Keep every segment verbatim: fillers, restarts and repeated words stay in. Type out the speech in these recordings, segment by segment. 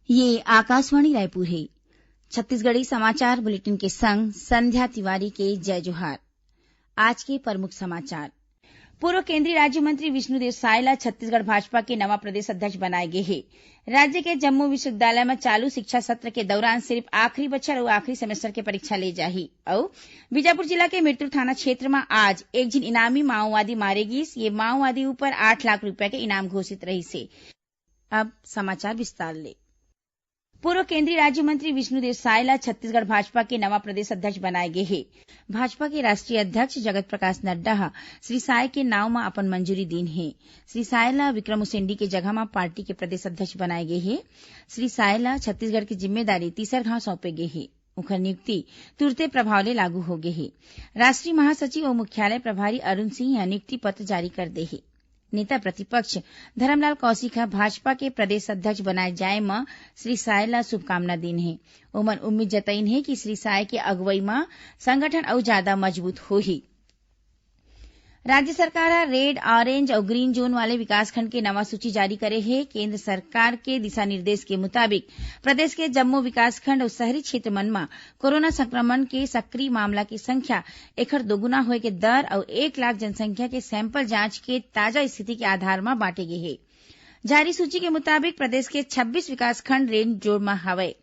ये आकाशवाणी रायपुर हे। छत्तीसगढ़ी समाचार बुलेटिन के संग संध्या तिवारी के जय जोहार। आज के प्रमुख समाचार। पूर्व केंद्रीय राज्य मंत्री विष्णुदेव साय ला छत्तीसगढ़ भाजपा के नवा प्रदेश अध्यक्ष बनाए गे हे। राज्य के जम्मो विश्वविद्यालय म चालू शिक्षा सत्र के दौरान सिर्फ आखिरी बछर अउ आखिरी सेमेस्टर के परीक्षा ले जाही अउ बीजापुर जिला के मिरतुर थाना क्षेत्र म आज एक झिन इनामी माओवादी मारे गिस। ये माओवादी ऊपर आठ लाख रुपया के इनाम घोषित रहिस हे। अब समाचार विस्तार ले। पूर्व केंद्रीय राज्य मंत्री विष्णुदेव साय ला छत्तीसगढ़ भाजपा के नवा प्रदेश अध्यक्ष बनाए गे हे। भाजपा के राष्ट्रीय अध्यक्ष जगत प्रकाश नड्डा ह श्री साय के नांव म अपन मंजूरी दीन हे। श्री साय ला विक्रम उसेंडी के जगह म पार्टी के प्रदेश अध्यक्ष बनाए गे हे। श्री साय ला छत्तीसगढ़ के जिम्मेदारी तीसर घांव सौंपे गे हे। उखर नियुक्ति तुरते प्रभाव ले लागू हो गे हे। राष्ट्रीय महासचिव अउ मुख्यालय प्रभारी अरुण सिंह ह नियुक्ति पत्र जारी कर दे हे। नेता प्रतिपक्ष धरमलाल कौशिक ह भाजपा के प्रदेश अध्यक्ष बनाए जाए म श्री साय ला शुभकामना दीन हे। ओमन उम्मीद जतईन हे कि श्री साय के अगुवई म संगठन अउ जादा मजबूत होही। राज्य सरकार ह रेड, ऑरेंज अउ ग्रीन जोन वाले विकासखंड के नवा सूची जारी करे हे। केंद्र सरकार के दिशा निर्देश के मुताबिक प्रदेश के जम्मो विकासखंड अउ शहरी क्षेत्र मन म कोरोना संक्रमण के सक्रिय मामला के संख्या, एखर दोगुना होए के दर अउ एक लाख जनसंख्या के सैंपल जांच के ताजा स्थिति के आधार म बांटे गे हे। जारी सूची के मुताबिक प्रदेश के छब्बीस विकासखंड रेड जोन म हवय,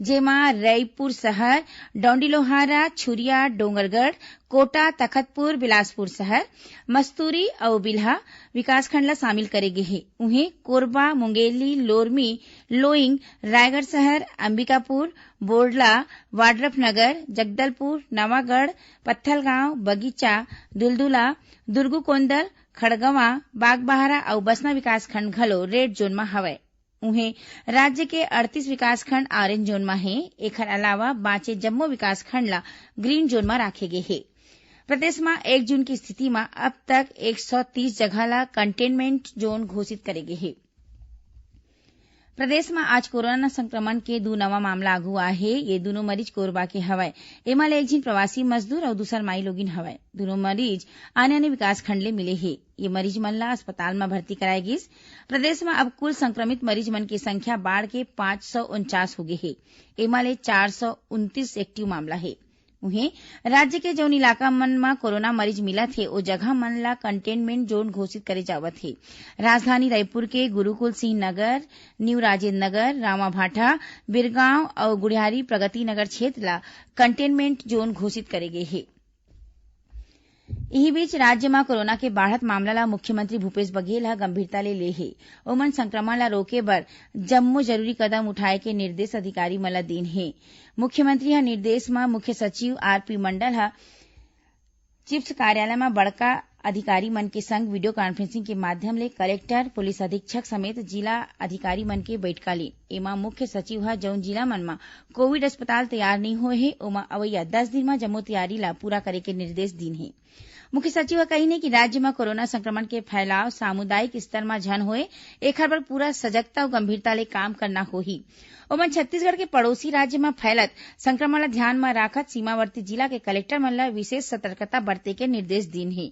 जेमा रईपुर शहर, डौंडीलोहारा, छुरिया, डोंगरगढ़, कोटा, तखतपुर, बिलासपुर शहर, मस्तूरी अउ बिल्हा विकासखंड ला शामिल करे गे हे। उहें, कोरबा, मुंगेली, लोरमी, लोइंग, रायगढ़ शहर, अंबिकापुर, बोड़ला, वाड्रफनगर, जगदलपुर, नवागढ़, पत्थलगांव, बगीचा, दुलदुला, दुर्गुकोंदल, खड़गवां, बागबाहरा अउ बसना विकासखंड घलो रेड जोन म हवय। उहें, राज्य के अड़तीस विकासखंड ऑरेंज जोन म हे। एखर अलावा बांचे जम्मो विकासखंड ला ग्रीन जोन म राखे गे हे। प्रदेश म एक जून की स्थिति म अब तक एक सौ तीस जगह ला कंटेनमेंट जोन घोषित करे गे हे। प्रदेश म आज कोरोना संक्रमण के दू नवा मामला आघू आए हे। ये दूनों मरीज कोरबा के हवय। एमा ले एक झिन प्रवासी मजदूर अउ दूसर माईलोगिन हवय। दूनों मरीज आने-आने विकासखंड ले मिले हे। ये मरीज मन ला अस्पताल म भर्ती कराए गिस। प्रदेश म अब कुल संक्रमित मरीज मन के संख्या बाढ़ के पाँच सौ उनचास हो गे हे। एमा ले चार सौ उनतीस एक्टिव मामला हे। उहें, राज्य के जउन इलाका मन म कोरोना मरीज मिलत हे, ओ जगह मन ला कंटेनमेंट जोन घोषित करे जावत हे। राजधानी रायपुर के गुरुकुल सिंह नगर, न्यू राजेंद्र नगर, रामाभाटा, बिरगांव अउ गुढ़ियारी प्रगति नगर क्षेत्र ला कंटेनमेंट जोन घोषित करे गे हे। इही बीच, राज्य म कोरोना के बाढ़त मामला ला मुख्यमंत्री भूपेश बघेल ह गंभीरता ले ले हे। ओमन संक्रमण ला रोके बर जम्मो जरूरी कदम उठाए के निर्देश अधिकारी मन ला दीन हे। मुख्यमंत्री ह निर्देश म मुख्य सचिव आर पी मंडल ह चिप्स कार्यालय म बड़का अधिकारी मन के संग वीडियो कॉन्फ्रेंसिंग के माध्यम ले कलेक्टर, पुलिस अधीक्षक समेत जिला अधिकारी मन के बइठका लीन। एमा मुख्य सचिव ह जउन जिला मन म कोविड अस्पताल तैयार नइ होए हे, ओमा अवइया दस दिन म जम्मो तैयारी ला पूरा करे के निर्देश दीन हे। मुख्य सचिव ह कहिन हे कि राज्य म कोरोना संक्रमण के फैलाव सामुदायिक स्तर म झन होए, एखर बर पूरा सजगता अउ गंभीरता ले काम करना होही। ओमन छत्तीसगढ़ के पड़ोसी राज्य म फैलत संक्रमण ल ध्यान म राखत सीमावर्ती जिला के कलेक्टर मन ल विशेष सतर्कता बरते के निर्देश दीन हे।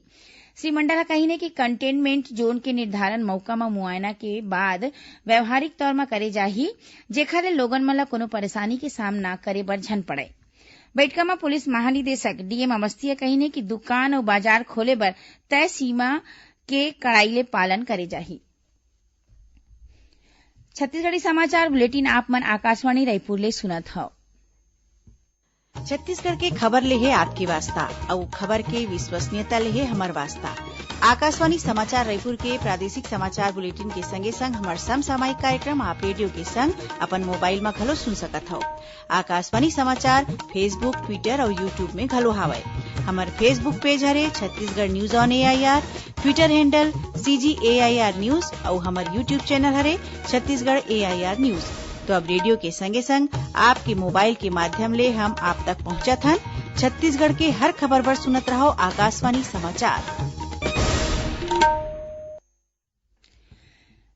श्री मंडल ह कहिन हे कि कंटेनमेंट जोन के निर्धारण मउका म मुआयना के बाद व्यवहारिक तौर म करे जाही, जेखर ले लोगन मन ल कोनो परेशानी के सामना करे बर झन पड़य। बइठका म पुलिस महानिदेशक डीएम अवस्थी ह कहिन हे कि दुकान अउ बाजार खोले बर तय सीमा के कड़ाई ले पालन करे जाही। छत्तीसगढ़ी समाचार बुलेटिन आप मन आकाशवाणी रायपुर ले सुनत हव। छत्तीसगढ़ के खबर ले हे आपके वास्ता, अउ खबर के विश्वसनीयता ले हे हमर वास्ता। आकाशवाणी समाचार रायपुर के प्रादेशिक समाचार बुलेटिन के संगे संग हमर समसामयिक कार्यक्रम आप रेडियो के संग अपन मोबाइल म घलो सुन सकत हव। आकाशवाणी समाचार Facebook, Twitter अउ YouTube में घलो हावय। हमर Facebook पेज हरे Chhattisgarh news on AIR, Twitter handle CG AIR news अउ हमर YouTube चैनल हरे छत्तीसगढ़ एआईआर न्यूज। तो अब रेडियो के संगे संग आपके मोबाइल के माध्यम ले हम आप तक पहुंचत हन। छत्तीसगढ़ के हर खबर बर सुनत रहव आकाशवाणी समाचार।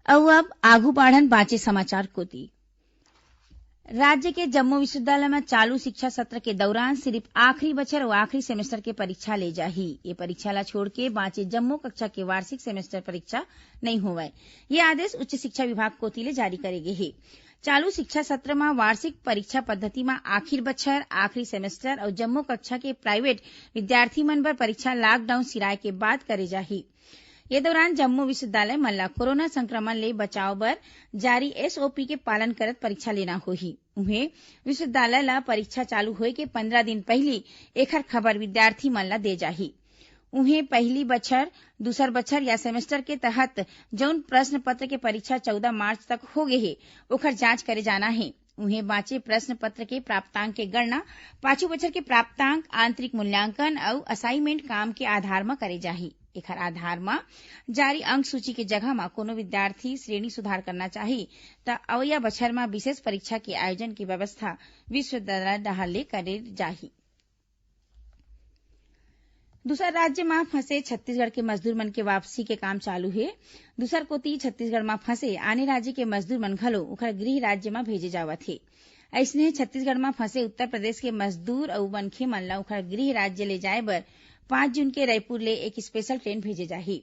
अउ अब आगू बाढ़न बांचे समाचार कोति। राज्य के जम्मो विश्वविद्यालय म चालू शिक्षा सत्र के दौरान सिरिफ आखिरी बछर अउ आखिरी सेमेस्टर के परीक्षा ले जाही। ये परीक्षा ला छोड़ के बांचे जम्मो कक्षा के वार्षिक सेमेस्टर परीक्षा नइ होवय। ये आदेश उच्च शिक्षा विभाग कोति ले जारी करे गे हे। चालू शिक्षा सत्र म वार्षिक परीक्षा पद्धति म आखिर बछर, आखिरी सेमेस्टर अउ जम्मो कक्षा के प्राइवेट विद्यार्थी मन बर परीक्षा लॉकडाउन सिराए के बाद करे जाही। ये दौरान जम्मो विश्वविद्यालय मन ला कोरोना संक्रमण ले बचाव बर जारी एसओपी के पालन करत परीक्षा लेना होही। उहें, विश्वविद्यालय ला परीक्षा चालू होए के पंद्रह दिन पहिली एखर खबर विद्यार्थी मन ला दे जाही। उहें, पहली बछर, दूसर बछर या सेमेस्टर के तहत जउन प्रश्न पत्र के परीक्षा चौदह मार्च तक हो गे हे, ओखर जांच करे जाना हे। उहें, बांचे प्रश्न पत्र के प्राप्तांक के गणना पाछू बछर के प्राप्तांक, आंतरिक मूल्यांकन अउ असाइनमेंट काम के आधार म करे जाही। एखर आधार म जारी अंक सूची के जगह म कोनो विद्यार्थी श्रेणी सुधार करना चाही, त अवइया बछर म विशेष परीक्षा के आयोजन के व्यवस्था विश्वविद्यालय डहार ले करे जाही। दूसर राज्य म फंसे छत्तीसगढ़ के मजदूर मन के वापसी के काम चालू हे। दूसर कोति, छत्तीसगढ़ म फंसे आने राज्य के मजदूर मन घलो उखर गृह राज्य म भेजे जावत हे। अइसने छत्तीसगढ़ म फंसे उत्तर प्रदेश के मजदूर अउ मनखे मन ल उखर गृह राज्य ले जाए बर पाँच जून के रायपुर ले एक स्पेशल ट्रेन भेजे जाही।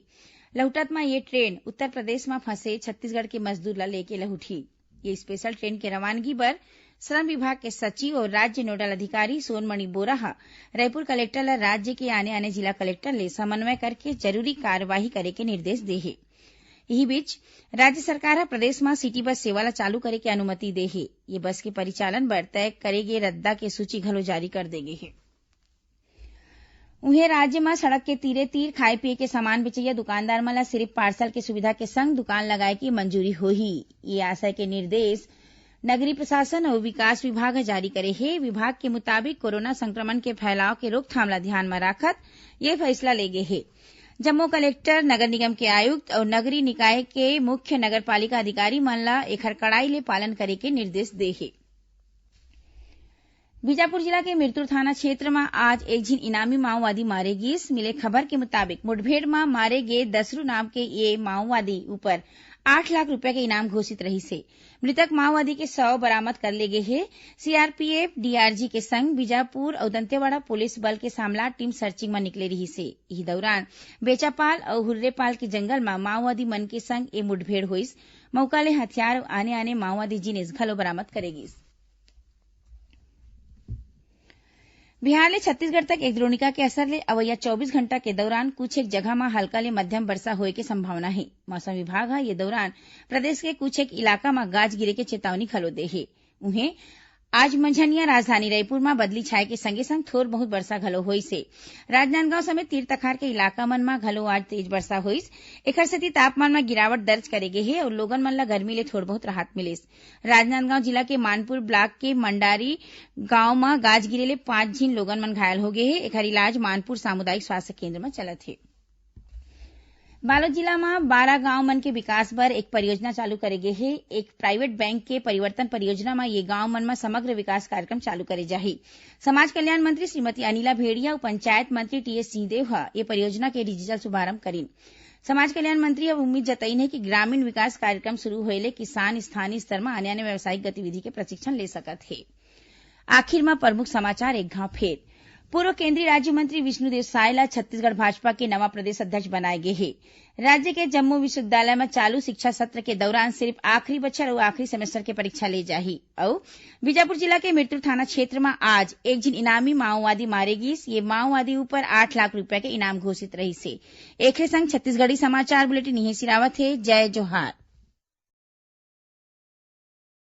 लहुटत म ये ट्रेन उत्तर प्रदेश म फंसे छत्तीसगढ़ के मजदूर ल लेके लहुटही। ये स्पेशल ट्रेन के रवानगी बर श्रम विभाग के सचिव अउ राज्य नोडल अधिकारी सोनमणि बोरा ह रायपुर कलेक्टर ल राज्य के आने-आने जिला कलेक्टर ले समन्वय करके जरूरी कार्यवाही करे के निर्देश दे हे। इही बीच, राज्य सरकार ह प्रदेश म सिटी बस सेवा ल चालू करे के अनुमति दे हे। ये बस के परिचालन बर तय करे गे रद्दा के सूची घलो जारी कर दे गे हे। उहें, राज्य म सड़क के तीरे तीर खाए पिए के सामान बेचइया दुकानदार मन ल सिरिफ पार्सल के सुविधा के संग दुकान लगाए के मंजूरी होही। ये आशय के निर्देश नगरीय प्रशासन अउ विकास विभाग ह जारी करे हे। विभाग के मुताबिक, कोरोना संक्रमण के फैलाव के रोकथाम ल ध्यान म राखत ये फैसला ले गे हे। जम्मो कलेक्टर, नगर निगम के आयुक्त अउ नगरीय निकाय के मुख्य नगर पालिका अधिकारी मन ल एखर कड़ाई ले पालन करे के निर्देश दे हे। बीजापुर जिला के मिरतुर थाना क्षेत्र म आज एक झिन इनामी माओवादी मारे गिस। मिले खबर के मुताबिक, मुठभेड़ म मारे गे दसरू नाम के ये माओवादी ऊपर आठ लाख रुपया के इनाम घोषित रहिस हे। मृतक माओवादी के शव बरामद कर ले गे हे। सीआरपीएफ, डीआरजी के संग बीजापुर अउ दंतेवाड़ा पुलिस बल के सामला टीम सर्चिंग म निकले रिहिस हे। इही दौरान बेचापाल अउ हुर्रेपाल के जंगल म माओवादी मन के संग ए मुठभेड़ होइस। मौका ले हथियार अउ आने-आने माओवादी जिनिस घलो बरामद करे गिस। बिहार ले छत्तीसगढ़ तक एक द्रोणिका के असर ले अवइया चौबीस घंटा के दौरान कुछ एक जगह म हल्का ले मध्यम वर्षा होए के संभावना हे। मौसम विभाग ह ये दौरान प्रदेश के कुछ एक इलाका म गाज गिरे के चेतावनी घलो दे हे। उहें, आज मंझनिया राजधानी रायपुर म बदली छाए के संगे-संग थोर बहुत वर्षा घलो होइस हे। राजनांदगांव समेत तीर तखार के इलाका मन म घलो आज तेज वर्षा होइस। एखर सेती तापमान म गिरावट दर्ज करे गे हे अउ लोगन मन ल गर्मी ले थोर बहुत राहत मिलिस। राजनांदगांव जिला के मानपुर ब्लॉक के मंडारी गांव म गाज गिरे ले पांच झिन लोगन मन घायल हो गे हे। एखर इलाज मानपुर सामुदायिक स्वास्थ्य केंद्र म चलत हे। बालोद जिला म बारह गांव मन के विकास बर एक परियोजना चालू करे गे हे। एक प्राइवेट बैंक के परिवर्तन परियोजना म ये गांव मन म समग्र विकास कार्यक्रम चालू करे जाही। समाज कल्याण मंत्री श्रीमती अनिला भेड़िया अउ पंचायत मंत्री टीएस सिंहदेव ह ये परियोजना के डिजिटल शुभारंभ करिन। समाज कल्याण मंत्री ह उम्मीद जतइन हे कि ग्रामीण विकास कार्यक्रम शुरू होए ले किसान स्थानीय स्तर म आने-आने व्यावसायिक गतिविधि के प्रशिक्षण ले सकत हे। आखिर म प्रमुख समाचार एक घांव फेर। पूर्व केंद्रीय राज्य मंत्री विष्णुदेव साय ल छत्तीसगढ़ भाजपा के नवा प्रदेश अध्यक्ष बनाए गे हे। राज्य के जम्मो विश्वविद्यालय म चालू शिक्षा सत्र के दौरान सिर्फ आखिरी बछर अउ आखिरी सेमेस्टर के परीक्षा ले जाही। अउ बीजापुर जिला के मिरतुर थाना क्षेत्र म आज एक झिन इनामी माओवादी मारे गिस। ये माओवादी ऊपर आठ लाख रुपया के इनाम घोषित रहिस हे। एखरे संग छत्तीसगढ़ी समाचार बुलेटिन इहें सिरावत हे। जय जोहार।